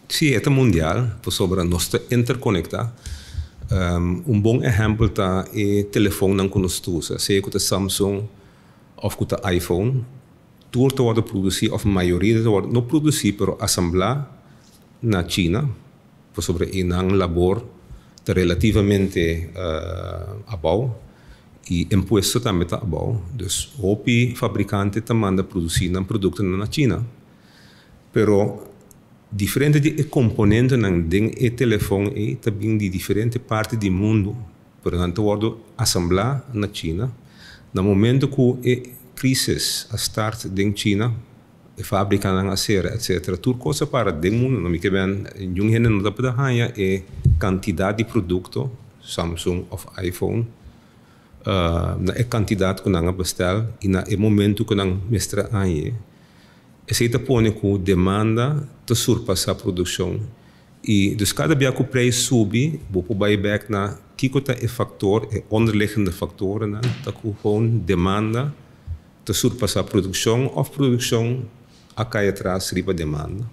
Si, e ta mundial, pasobra nos ta interkonektá. Un bon ehèmpel ta e telefonnan ku nos ta usa, sea ku ta Samsung òf ku ta iPhone, tur ta wòrdu produsí òf mayoria ta wòrdu, no produsí pero asamblá na China, pasobra einan labor ta relativamente abou i impuesto tambe ta abou. Dus hopi fabrikante ta manda produsí nan produktonan na China. Pero diferente di e komponentenan den e telefon ei ta bin di diferente parti di mundu, pero nan ta wòrdu asamblá na China. Na momento ku e krisis a start den China, e fábrikanan a sera etsetera, tur kos a para den mundu. No mi ke ben niun hende no ta por haña e kantidat di produkto, Samsung òf iPhone, na e kantidat ku nan a bestèl i na e momento ku nan mester a hañ'e. Esei ta pone ku demanda ta surpasá produkshon i dus kada bia ku preis subi bo por bai bèk na kiko ta e faktor, e onderliggende faktorennan ta ku gewoon demanda ta surpasá produkshon òf produkshon a kai atras riba demanda.